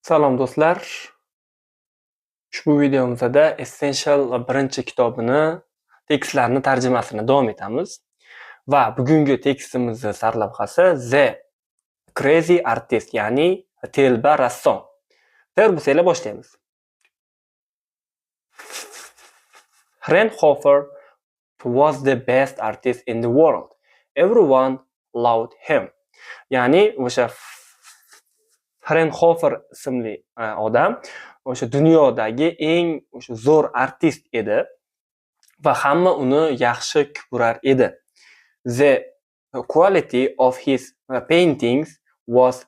Salom do'stlar. Ushbu videomizda Essential birinchi kitobini tekstlarini tarjimasini davom etamiz. Va bugungi tekstimizni sarlavhasi The Crazy Artist, ya'ni telba rassom. Tayyor bo'lsanglar boshlaymiz. Frenhofer was the best artist in the world. Everyone loved him. Ya'ni o'sha Frenhofer ismli odam o'sha dunyodagi eng o'sha zo'r artist edi va hamma uni yaxshi ko'rar edi. The quality of his paintings was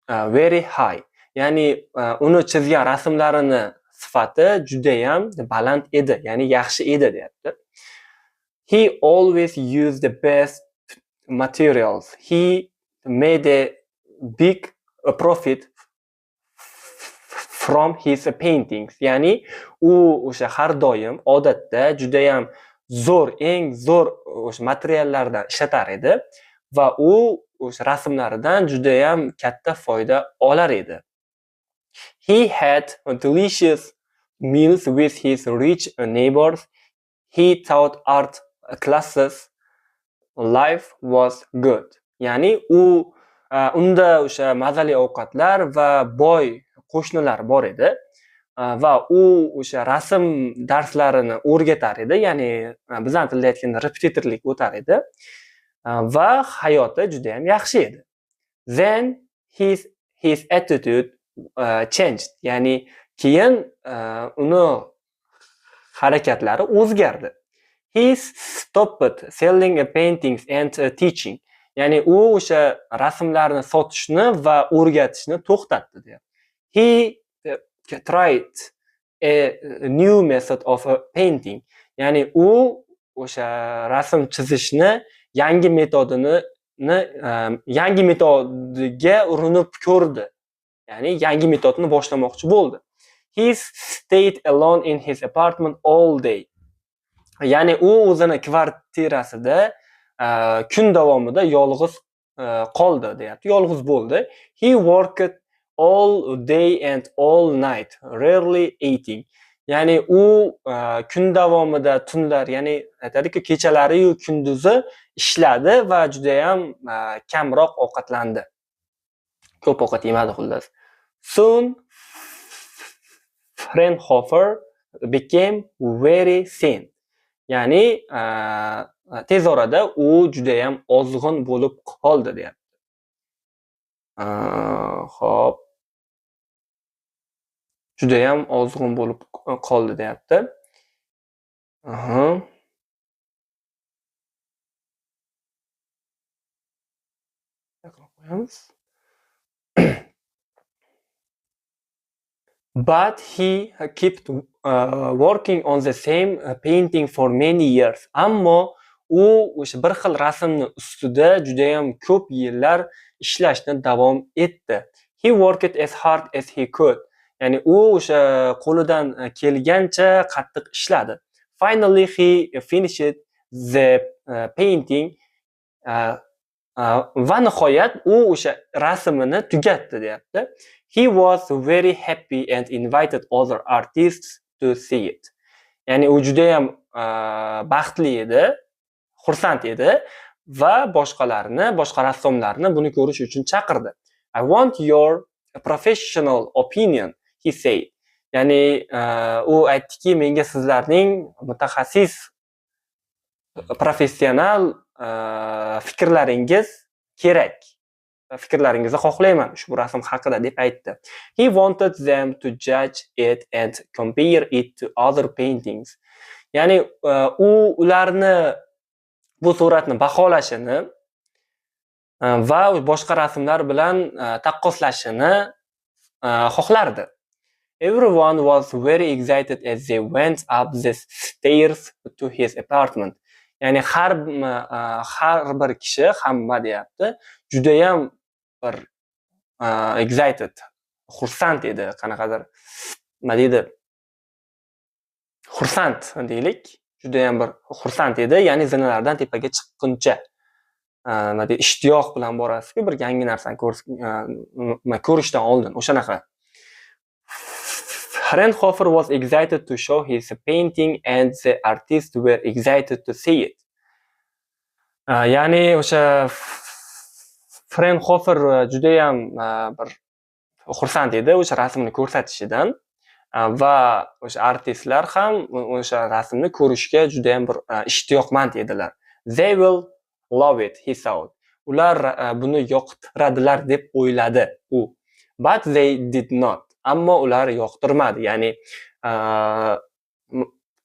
very high. Ya'ni uni chizgan rasmlarini sifati judayam baland edi, ya'ni yaxshi edi deyapti. He always used the best materials. He made a big profit from his paintings. Ya'ni u o'sha har doim odatda judayam zo'r, eng zo'r o'sha materiallardan ishlatar edi va u o'sha rasmlaridan judayam katta foyda olar edi. He had delicious meals with his rich neighbors. He taught art classes. Life was good. Ya'ni u unda o'sha mazali ovqatlar va boy qo'shnilar bor edi va u o'sha rasm darslarini o'rgatar edi, ya'ni bizning tilda aytganda repetitorlik o'tar edi va hayoti juda ham yaxshi edi. Then his attitude changed. Ya'ni keyin uni harakatlari o'zgardi. He stopped selling paintings and teaching. Ya'ni u o'sha rasmlarni sotishni va o'rgatishni to'xtatdi deyapti. He tried a new method of painting. Ya'ni u o'sha rasm chizishni yangi metodini yangi metodiga urinib ko'rdi. Ya'ni yangi metodni boshlamoqchi bo'ldi. He stayed alone in his apartment all day. Ya'ni u o'zini kvartirasida kun davomida yolg'iz qoldi deyapti. Yolg'iz bo'ldi. He worked all day and all night, rarely eating. Ya'ni u kun davomida tunlar, ya'ni aytadiki, kechalari-yu kunduzi ishladi va juda ham kamroq ovqatlandi. Ko'p ovqat yemadi xullas. Soon Frenhofer became very thin. Ya'ni tez orada u juda ham ozg'in bo'lib qoldi deyapti. Xo'p. Juda ham ozg'in bo'lib qoldi deyapti. Aha. Qo'yamiz. But he kept working on the same painting for many years. Ammo u o'sha bir xil rasmni ustida juda ham ko'p yillar ishlashni davom etdi. He worked as hard as he could. Ya'ni u o'sha qo'lidan kelgancha qattiq ishladi. Finally he finished the painting. Va nihoyat u o'sha rasmini tugatdi deyapti. He was very happy and invited other artists to see it. Ya'ni u juda ham baxtli edi, xursand edi va boshqalarni, boshqa rassomlarni buni ko'rish uchun chaqirdi. I want your professional opinion, he said. Ya'ni u aytdiki, menga sizlarning mutaxassis, professional fikrlaringiz kerak. Fikrlaringizni xohlayman ushbu rasm haqida deb aytdi. He wanted them to judge it and compare it to other paintings. Ya'ni u ularni bu suratni baholashini va boshqa rasmlar bilan taqqoslashini xohlardi. Everyone was very excited as they went up the stairs to his apartment. Ya'ni har bir kishi, hamma deyapti, judayam bir excited, xursand edi, qanaqadir nima deydi? Xursand deylik, judayam bir xursand edi, ya'ni zinalardan tepaga chiqquncha nima deydi, ishtiyoq bilan borasiz-ku, bir yangi narsani ko'rishdan oldin o'shanaqa Frenhofer was excited to show his painting and the artists were excited to see it. Ya'ni o'sha Frenhofer judayam bir xursand edi o'sha rasmni ko'rsatishidan va o'sha artistlar ham o'sha rasmni ko'rishga judayam bir ishtiyoqmand edilar. They will love it, he thought. Ular buni yoqtiradilar deb o'yladi u. But they did not. Ammo ular yoqtirmadi. Ya'ni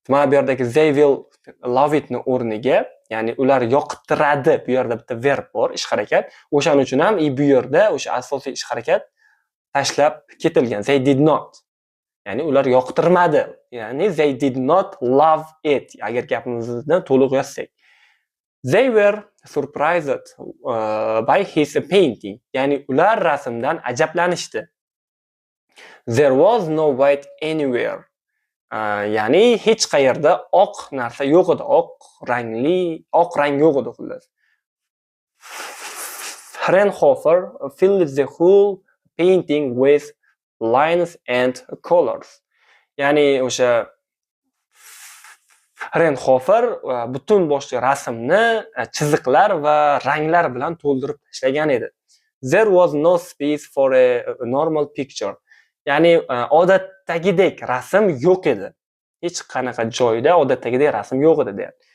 mana bu yerdagi they will love itni o'rniga, ya'ni ular yoqtiradi, bu yerda bitta verb bor, ish harakat. O'shaning uchun ham bu yerda o'sha asosiy ish harakat tashlab ketilgan. They did not. Ya'ni ular yoqtirmadi. Ya'ni they did not love it. Agar gapimizni to'liq yozsak. They were surprised by his painting. Ya'ni ular rasmdan ajablanishdi. There was no white anywhere. Ya'ni hech qayerda oq narsa yo'q edi, oq rang yo'q edi xullas. Frenhofer filled the whole painting with lines and colors. Ya'ni o'sha Frenhofer butun boshli rasmni chiziqlar va ranglar bilan to'ldirib tashlagan edi. There was no space for a normal picture. Ya'ni odatdagidek rasm yo'q edi. Hech qanaqa joyda odatdagidek rasm yo'q edi deyapti.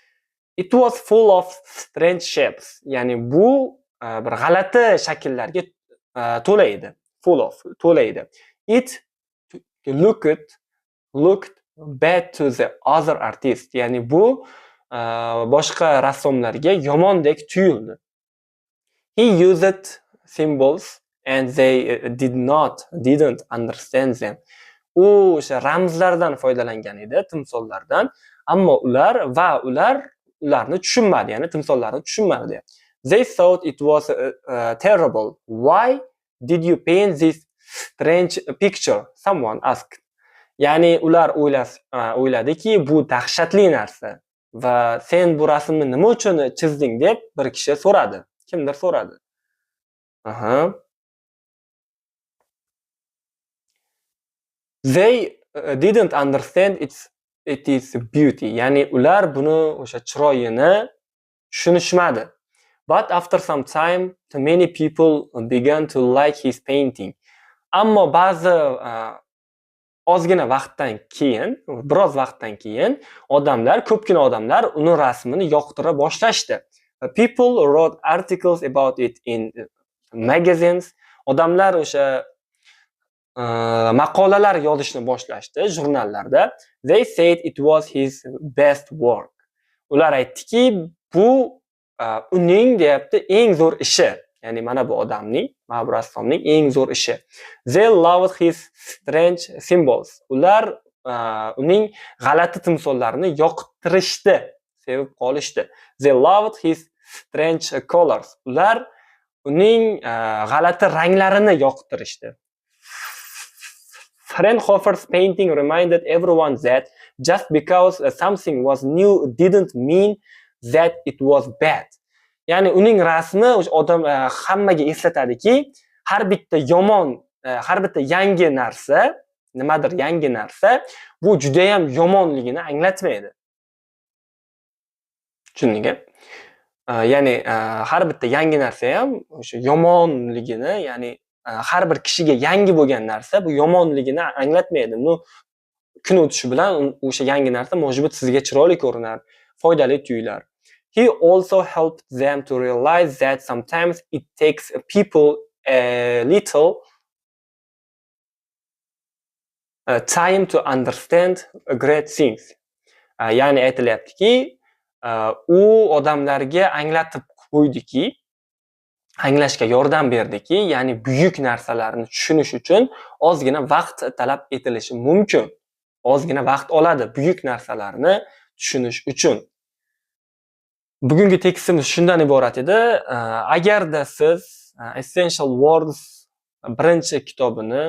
It was full of strange shapes. Ya'ni bu bir g'alati shakllarga to'la edi. Full of, to'la edi. It looked bad to the other artist. Ya'ni bu boshqa rassomlarga yomondek tuyuldi. He used symbols and they didn't understand them. U o'sha ramzlardan foydalangan edi, timsollardan, ammo ular ularni tushunmadi, ya'ni timsollarni tushunmadi deyapti. They thought it was terrible. Why did you paint this strange picture? Someone asked. Ya'ni ular o'yladiki, bu dahshatli narsa va sen bu rasmni nima uchun chizding deb bir kishi so'radi. Kimdir so'radi. Aha. They didn't understand it is beauty. Ya'ni ular buni o'sha chiroyini tushunishmadi. But after some time, many people began to like his painting. Ammo ba'zi ozgina vaqtdan keyin, biroz vaqtdan keyin odamlar, ko'pgina odamlar uni rasmini yoqtira boshlashdi. People wrote articles about it in magazines. Odamlar o'sha maqolalar yozishni boshlashdi jurnallarda. They said it was his best work. Ular aytdiki, bu uning deyapti eng zo'r ishi. Ya'ni mana bu odamning, mana bu rassomning eng zo'r ishi. They loved his strange symbols. Ular uning g'alati timsollarini yoqtirishdi, sevib qolishdi. They loved his strange colors. Ular uning g'alati ranglarini yoqtirishdi. Frenhofer's painting reminded everyone that just because something was new didn't mean that it was bad. Ya'ni uning rasmi o'sha odam hammaga eslatadiki, har bitta yomon, har bitta yangi narsa, nimadir yangi narsa, bu juda ham yomonligini anglatmaydi. Tushundingmi? Ya'ni har bitta yangi narsa ham o'sha yomonligini, ya'ni har bir kishiga yangi bo'lgan narsa bu yomonligini anglatmaydi. Bu kun o'tishi bilan o'sha yangi narsa mojibut sizga chiroyli ko'rinar, foydali tuyular. He also helped them to realize that sometimes it takes people a little time to understand great things. Ya'ni aytilyaptiki, u odamlarga anglatib qo'ydiki, anglashga yordam berdiki, ya'ni buyuk narsalarni tushunish uchun ozgina vaqt talab etilishi mumkin. Ozgina vaqt oladi buyuk narsalarni tushunish uchun. Bugungi tekstimiz shundan iborat edi. Agarda siz Essential Words birinchi kitobini,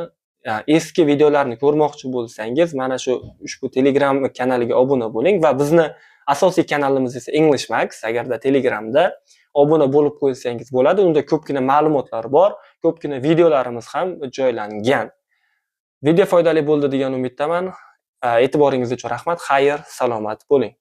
eski videolarni ko'rmoqchi bo'lsangiz, mana shu ushbu Telegram kanaliga obuna bo'ling va bizni asosiy kanalimiz esa English Max. Agarda Telegramda obuna bo'lib qo'ysangiz bo'ladi. Unda ko'pgina ma'lumotlar bor, ko'pgina videolarimiz ham joylangan. Video foydali bo'ldi degan umiddaman. E'tiboringiz uchun rahmat. Xayr, salomat bo'ling.